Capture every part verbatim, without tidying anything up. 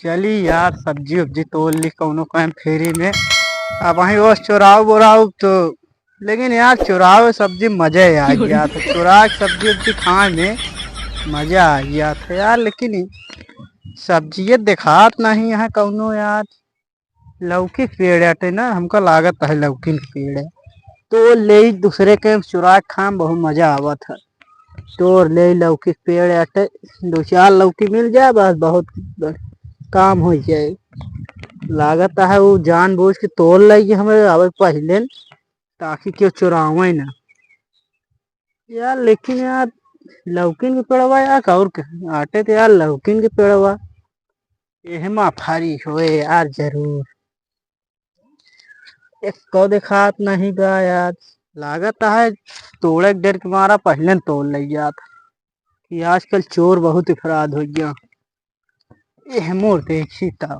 चली यार, सब्जी उब्जी तोड़ ली कौनो काम फ्री में। अब वहीं रोज चुराव बुराव तो, लेकिन यार चुराव सब्जी मजे आ गया था। चुरा के सब्जी उब्जी खाए में मजा आ गया था यार। लेकिन सब्जी ये देखात नहीं है कौनो यार। लौकी के पेड़ आटे ना, हमका लागत है लौकी के पेड़ है। तो ले ही दूसरे के चुरा के खाए में बहुत मजा आवत है। तोड़ ले लौकी के पेड़ आटे, दो चार लौकी मिल जाए बस, बहुत काम हो जाए। लागत है वो जानबूझ के तोड़ लेगी हमें आवे पहले, ताकि क्यों चुरावे ना यार। लेकिन यार लौकिन के पेड़वा यार, और के आटे तो यार लौकिन के पेड़वा, एहमा फरी होए यार जरूर। एक को देखात नहीं बा यार, लागत है तोड़े के डर के मारा पहले न तोड़ ले जात। कि आजकल चोर बहुत अपराध हो गया। एह मोर देखी तब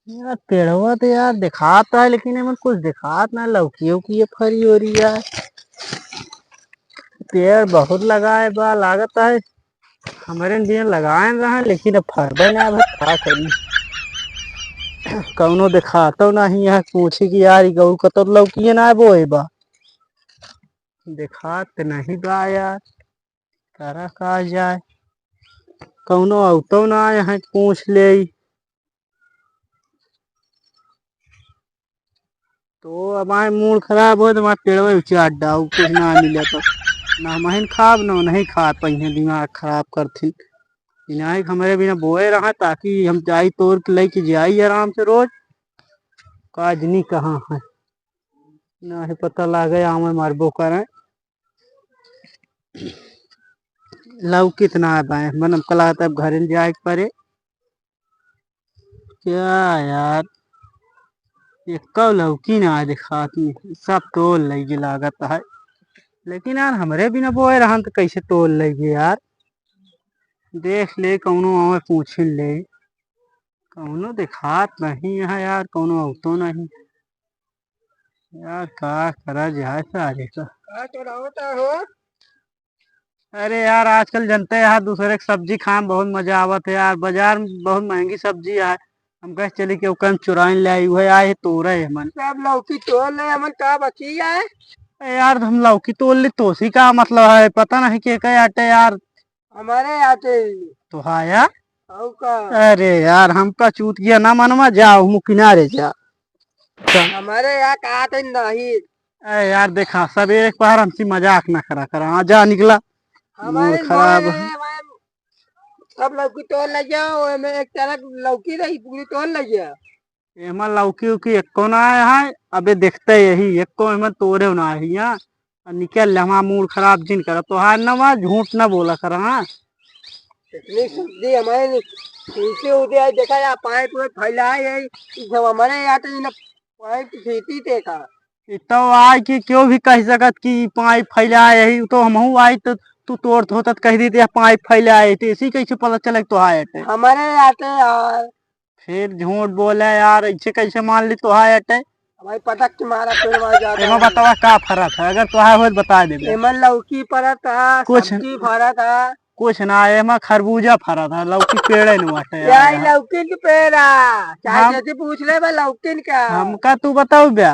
यार, पेड़वा तो यार देखात है, लेकिन एमन कुछ देखात ना, लौकी उकी ये फरी हो रही है। पेड़ बहुत लगाए बा, लागत है हमरे दिन लगाए रहे, लेकिन अब फरबे ना भाई, का करी। कौनो देखातो नहीं है, पूछी कि यार ई गौर कतौ लौकिए ना बोए बा, देखात नहीं बा यार, करा का जाए, कौनो अवतो ना है, पूछ ले। तो अब आए मूड खराब हो तो हमारे पेड़वा उचार डाऊ, कुछ ना मिले तो ना हम खाब ना नहीं खा पाई, दिमाग खराब करथिन। इनाही हमरे बिना बोए रहा ताकि हम जाई तोड़ के लेके जाई आराम से रोज। काजनी कहाँ है, ना ही पता लागे, आवे मरबो करें। लौकी कितना है बाए, मन हमका लागत है अब घरे जाए के परे। क्या यार, एक्को लौकी ना है देखात में, सब तोड़ लेगी लागत है। लेकिन यार हमरे बिना बोए रहन तो कैसे तोड़ लेगी यार। देख ले कौनो आवे पूछिन ले, कौनो देखात नहीं है यार, कौनो अवतो नहीं। यार का करा जाए सारे का। का चोरावता हो? अरे यार आजकल जनते हैं दूसरे के सब्जी खाए में बहुत मजा आवत है यार। बाजार में बहुत महंगी सब्जी है, हम कहे चली कि ओकर चुराइन ले आई, उहे आए तोड़े हमन। सब लौकी तोड़ ले हमन, का बची है? ए यार हम लौकी तोड़ ली, तोसी का मतलब है, पता नहीं के के आटे यार। हमारे आटे। तो हाँ यार। अरे यार हमका चूत गया ना मनवा, जा मुँह किनारे जा। हमारे यहाँ कहा तो नहीं। ए यार देखा, सबेरे के पहर हमसे मजाक ना करा करा। हाँ, जा निकला। हमारे मूड खराब है। सब लौकी तोड़ ले जाओ, ओमे एक तरह लौकी रही, पूरी तोड़ ले जाओ। एमा लौकी उकी एको ना आए है, अबे देखते यही एको एमा तोड़े ना है यहाँ। और निकल ले, हमारा मूड खराब जिन करा, तोहार ना वहाँ झूठ ना बोला करा, हाँ। इतनी सब्जी हमारे नीचे उदे आई, देखा या पाइप में फैला है, ये सब हमारे यहाँ तो इन्हें पाइप की खेती देखा। ये तो आए कि क्यों भी कह सकत कि पाइप फैला है, यही तो हमहू आई तो तू तोड़त होत कह दी, "ये पाइप फैला है", तो इसी कैसे पता चले तोहार अटे? हमारे आटे यार। फिर झूठ बोले यार, ऐसे कैसे मान ली तोहार अटे? भाई पटक के मारा, फिर मार जाता एमा है। बतावा का फरक है, अगर तोहार होत बता देबे। एमन लौकी फरत है, कुछ सब्जी फरत है। कुछ ना, एमा खरबूजा फरत है, लौकी पेड़े न बाटे यार। लौकी के पेड़ा, चाहे हम जैसे पूछ ले बा लौकिन का। हमका तू बताऊ बे।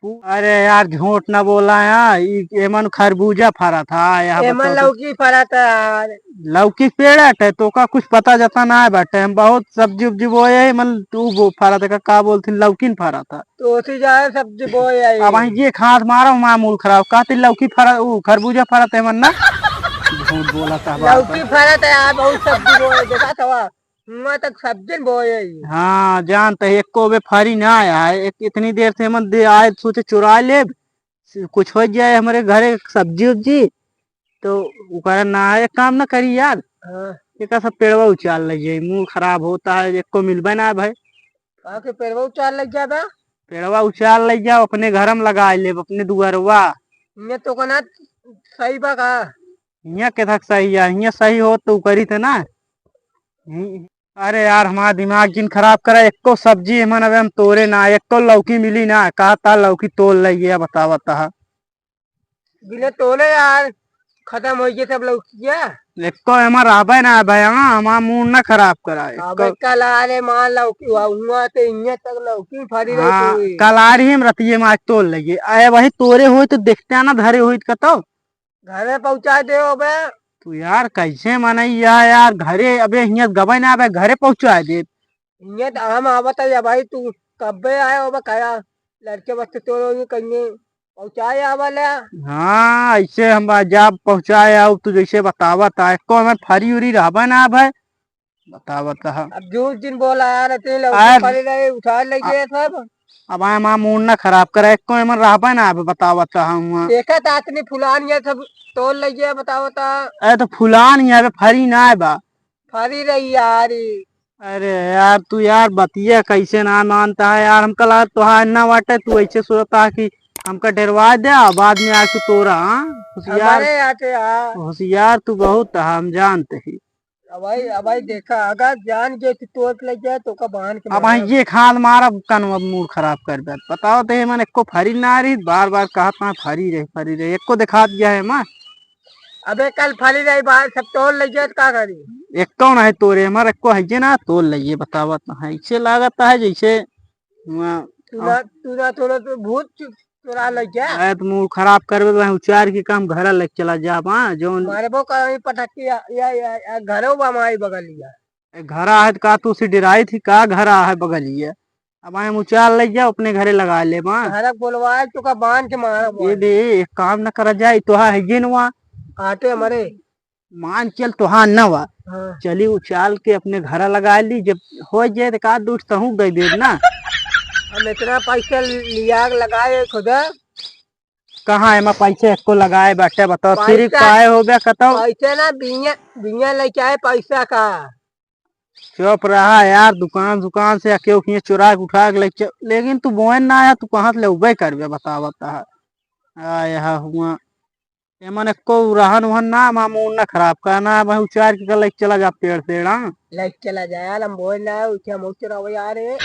अरे यार, झूठ ना बोला है, ई एमन खरबूजा फरत है, यहाँ एमन बताओ तो। लौकी फरत है। लौकी के पेड़ हटे, तो का कुछ पता जता ना है बाटे। हम बहुत सब्जी उब्जी बोए है, एमन तू बो फरत है, का, का बोलथिन, लौकिन फरत है। तो उसी जाए सब्जी बोए आई। अब वहीं ये खात मारा, हमारा मूड खराब। कहती लौकी फरत, ऊ खरबूजा फरत है, एमन ना। झूठ बोला था बार लौकी बार। फरत है यार, बहुत सब्जी बोए, देखा था। हुआं तक सब्जी न बोए ही। हाँ, जानते ही, एको बे फरी ना आया है। एक, इतनी देर से हम दे आए, सोचे चुरा ले, कुछ हो जाए हमारे घरे सब्जी उब्जी, तो उकरा ना है, एक काम ना करी यार। हाँ। एक सब पेड़वा उचार ले जाए, मूड खराब होता है, एको मिलबे ना है भाई। कहाँ के पेड़वा उचार ले जाबा? पेड़वा उचार ले जाओ, अपने घर में लगा ले, अपने दुआरवा। ये तो कहना सही बा का? हियाँ के तक सही है, हियाँ सही हो तो करी थे ना। हम्म। अरे यार, हमारा दिमाग जिन खराब करा, एको सब्जी एमन अबे हम तोड़े ना, एको लौकी मिली ना, कहा था लौकी तोड़ ले गया, बतावा था। बिना तोड़े यार, खत्म हो गया सब लौकी। एक्को एमा रहबे ना भाई, हाँ, हमार मूड ना खराब कराए। अबे कल आ रे, मान लौकी हुआ, हुआ तो इन्हें तक लौकी फरी रही हाँ, पूरी। कल आ रही हम रतिये में आज तोल लगे। अरे वही तोरे होई तो देखते ना धरे होई तो कतो। घरे पहुँचा दे अबे। तू यार कैसे मनई या यार, घरे अबे हियाँ गबे ना अबे घरे पहुँचा दे। हियाँ तो हम आवत है या भाई, तू कब्बे आए अबे कया लड़के बच्चे तोरो ये कहिए पहुँचाए आवा ले। हाँ, ऐसे हम बा-, जब पहुँचाए आओ, तू जैसे बतावत है, एको हमें फरी उरी रहबे ना अब है, बतावत है। अब जो दिन बोला यार, ते लौकी आए फरी रहे, उठा ले गए सब। अब आए माँ मूड ना खराब करे, एको एमन रहबे ना अब बतावत है हम। देखा ता आदमी फुलान ये सब तोड़ ले गए, बतावत है। अरे तो फुलान ये अबे फरी ना है बा। फरी रही यार। अरे यार, तू यार बतिया कैसे ना मानता है यार, हमका लगा तोहार ना बाटे, तू ऐसे सोचता है कि हमका डरवा दे, आ बाद में आके तोरा, हाँ? होशियार, हमारे यहाँ से, हाँ। होशियार तू बहुत है, हम जानते ही। अब भाई, अब भाई देखा, अगर जान गए तो तोड़ के ले जाए तो का बांध के अब भाई मारा। ये खाद मारा कन अब मूड खराब कर दे। बताओ तो ये मन एको फरी ना रही, बार बार कहत ना फरी रही, फरी रही, एको दिखा दिया है माँ। अबे कल फली रही बाहर, सब तोड़ ले जाए तो का करी? एको ना है तोरे, हमार एको है जे ना, तोड़ ले ये बतावत ना है, ऐसे लागत है जैसे वहाँ तू ना, तू ना तोड़ो तो भूत चु-, चुरा ले जा। अरे तो मूड खराब करबे तो उचार के काम घरा लेके चला जा, हाँ, जौन मारबो करई पटक के या, या, या, या घरो बा माई बगलिया। ए, घरा है तो का तू से डेराई थी का? घरा है बगलिया। अब आए हम उचार ले जाओ, अपने घरे लगा ले माँ। घरा बोलवाए तो का बांध के मारा ये बोल। दे, एक काम न करा जाए, तोहा है ये नवा। काटे हमारे। मान चल तोहा न वा। हाँ। चली उचाल के अपने घरा लगा ली, जब हो जाए तो का दूठ तहूँ दे दे ना। हम इतना पैसा लिया के लगाए खुदा। कहाँ एमा पैसे एको लगाए बाटे, बताओ, पैसा, सिर्फ पाए हो गया, कतौ? पैसे ना, बिया, बिया लेके आए पैसा का। चुप रहा यार, दुकान, दुकान से केहू किहे चुरा के उठा के लेके, लेकिन तू बोए ना आया, तू कहाँ से लेबे करबे, बतावत है। आ, यहाँ हुआ। एमन एको रहन वहन ना, मामू ना खराब करना, मैं उचार के लेके चला जा पेड़ से, हाँ? लेके चला जा यार, हम बोए ना, उठे हम चुरावे आ रहे।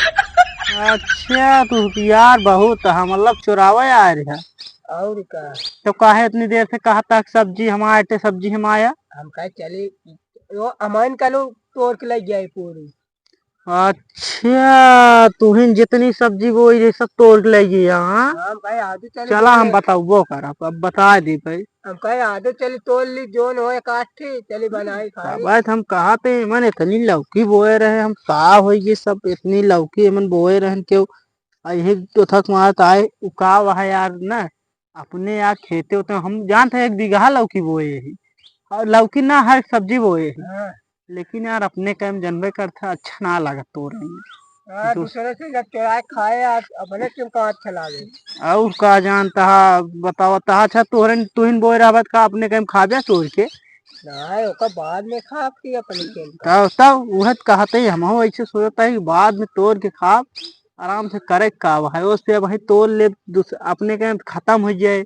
अच्छा, तू यार बहुत है, मतलब चुरावे आ रहे है। और का? तो काहे इतनी देर से कहा था कि सब्जी हम आए थे, सब्जी हम आया? हम कहे चली, वो अमान का लोग तोड़ के ले गया है पूरी। अच्छा, तुहिन जितनी सब्जी बोई रहे, सब तोड़ के ले गया, हाँ? हाँ भाई, आजू चली चला, हम बोले। बताओ, वो कर, अब, अब बता दी भाई। हम कहे, आजू चली तोड़ ली, जोन होए काठी, चली बनाई खाई। अब हम कहा थे, मन इतनी लौकी बोए रहे, हम का होई ये सब, इतनी लौकी एमन बोए रहन क्यों? आ यही तो थक मारत आए, उ का वहा यार ना, अपने यार खेते होते, हम जानते हैं एक बीघा लौकी बोए यही, और लौकी ना हर सब्जी बोए यही। हाँ। लेकिन यार अपने कइम जनबे करता, अच्छा ना लागत तोरे। हाँ, दूस- दूसरे से जब चुराए खाए यार, अपने क्यों का अच्छा लागे? और का जानता है, बताओ ता, अच्छा तोहरे, तुहिन बोए रहबत का अपने कइम खाबे तोड़ के? नहीं, ओकर बाद में खा फिर अपने कइम का। तब, तब उहे तो कहते ही, हमहू ऐसे सोचता है कि बाद में तोड़ के खाब, आराम से करे का है, उससे वही तोड़ ले, दूस-, अपने कइम खत्म हो जाए,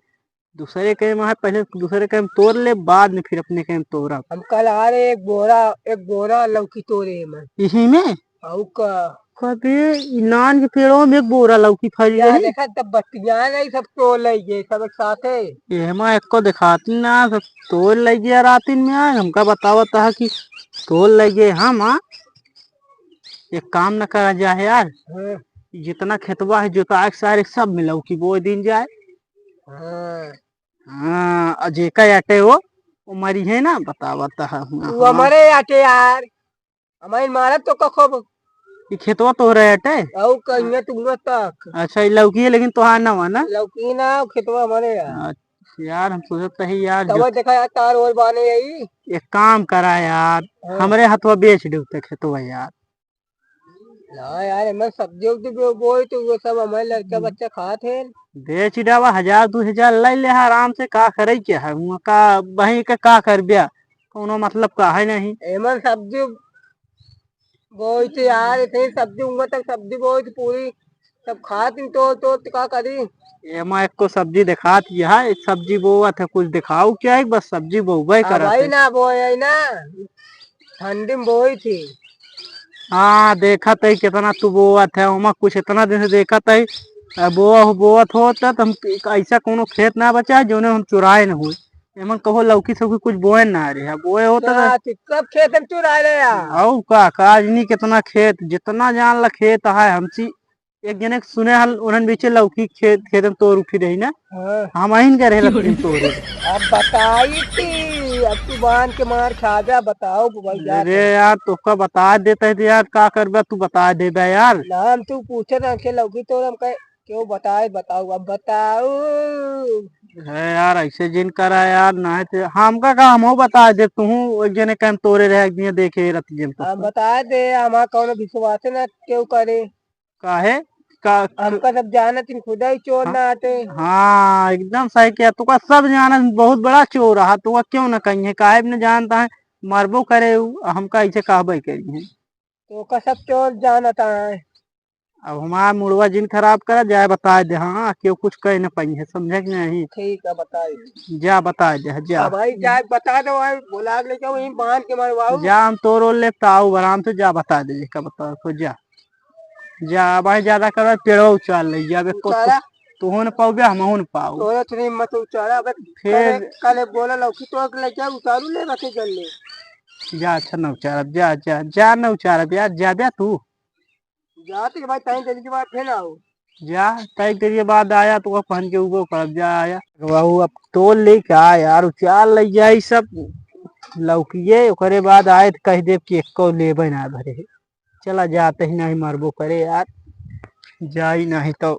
दूसरे कइम है, पहले दूसरे कइम तोड़ ले, बाद में फिर अपने कइम तोड़ब। हम कल आ रहे, एक बोरा, एक बोरा लौकी तोड़े हैं मैं। इही में? अउ का? कबे इनान के पेड़ों में एक बोरा लौकी फरी या रही। देखा, तब बतिया नहीं, सब तोड़ ले गए, सब एक साथे। ये हमारे एको दिखाती ना, सब तोड़ ले गया रातिन में आज, हमका बतावत है कि तोड़ ले गए हम, हाँ? एक काम न करा जाए यार, हाँ। जितना खेतवा है जोताए के सारे सब में लौकी बोए दिन जाए। हाँ। हाँ, और जेका अटे वो, वो मरी है ना, बतावत है, हाँ, वो हाँ। हमारे अटे यार, हमारे मारत तो कखो। ई खेतवा तोहरे अटे? अउ कहिए तुमने तक। अच्छा, ई लौकी है लेकिन तोहार ना हुआ ना? लौकी ना, खेतवा हमारे यार। अच्छा यार, हम सोचत रही यार, तब जो देखा यार, तार ओर बाने यही। एक काम करा यार, हाँ। हमरे हथवा बेच देउ ते खेतवा यार। ना यार, एमन सब्जी उब्जी बो-, बोई तो वो सब हमारे लड़का हम्म। बच्चा खात हैं। बेच डावा, हजार दो हजार ले ले आराम से, का करे के है? हुआ का, वहीं के का करब्या? कौनो मतलब का है नहीं। एमन सब्जी बोई तो यार, इतनी सब्जी हुआ तक सब्जी बोई तो पूरी सब खात हैं, तो, तो, तो का करी? एमा एको सब्जी देखात ही है, सब्जी बोवत है, कुछ देखाऊ क्या है? बस सब्जी बोवे हाँ करत भाई है। ना बोए है ना, ठंडी में बोई थी। हाँ, देखत है कितना तू बोवत है, ओमा कुछ इतना दिन से देखत है, अ, बोआ हो, बोवत होत है, तो हम ऐसा कोनो खेत ना बचा है, जोने हम चुराए न होए। एमन कहो लौकी सौकी कुछ बोए ना रहे, बोए होता ना। हाँ, तो सब खेत में चुरा ले यार। अउ का, का आज नहीं कितना खेत, जितना जान ला खेत है हमसी। एक जने के सुने हल, उन्हन बीचे लौकी खेत, खेत में तोर उठी रही ना। हाँ। हम आइन के रहे लौकी तोरे। अब बताई थी, अब तू बांध के मार खा जा, बताओ बुबल जा अरे के। यार, तोका बता देते हैं तो यार, का करबे, तू बता देबे यार। ना, हम तू पूछे ना के लौकी तोर, हम कहे, क्यों बताए, बताओ, अब बताओ। है यार, ऐसे जिन करा यार, ना है तो हमका का, हमहू बता दे, तू एक जने कम तोरे रहे, एक दिन देखे रतिये में तो। हम बता दे, हमारा कौनो विश्वास ना क्यों करे। काहे? का, हमका सब जानत ही खुदा ही चोर हाँ। ना आते। हाँ, एकदम सही किया। तुका सब जानत, बहुत बड़ा चोर रहा, तुका क्यों ना कहिए, काहे न जानता है, मरबो करे उ, हमका ऐसे कहबे करी है। तो का सब चोर जानत है। अब हमार मुड़वा जिन खराब करा, जाए बता दे, हाँ, क्यों कुछ कह न पाई है, समझे कि नहीं? ठीक है, बताई। जा बता दे, जा। अब भाई जाए बता दो, भाई बोला के लेके वहीं बांध के मरवाओ। जा, हम तोर ओर ले ताऊ आराम से, जा बता दे, का बता तो जा। जा, अब भाई ज्यादा करबा, पेड़वा उचार ले जाबे, को उचारा। तू, तू हो न पाओ बे, हम हो न पाओ। तोरे इतनी मत उचारा, अबे फिर कल, कल बोला लौकी तोड़ के ले जा, उतारू ले रखे जल ले। जा, अच्छा न उचारा, जा, जा, जा न उचारा, जा, जा बे तू। जाते के भाई, ताई देरी के बाद फिर आओ। जा, ताई देरी के बाद आया तो पहन के उबो करब, जा आया। बाबू, अब तोल लेके आ यार, उचार ले जाई सब लौकिए, ओकरे बाद आए तो कह देब कि एको लेबे ना भरे। चला जाते ही नहीं मरबो करे यार, जाई नहीं तो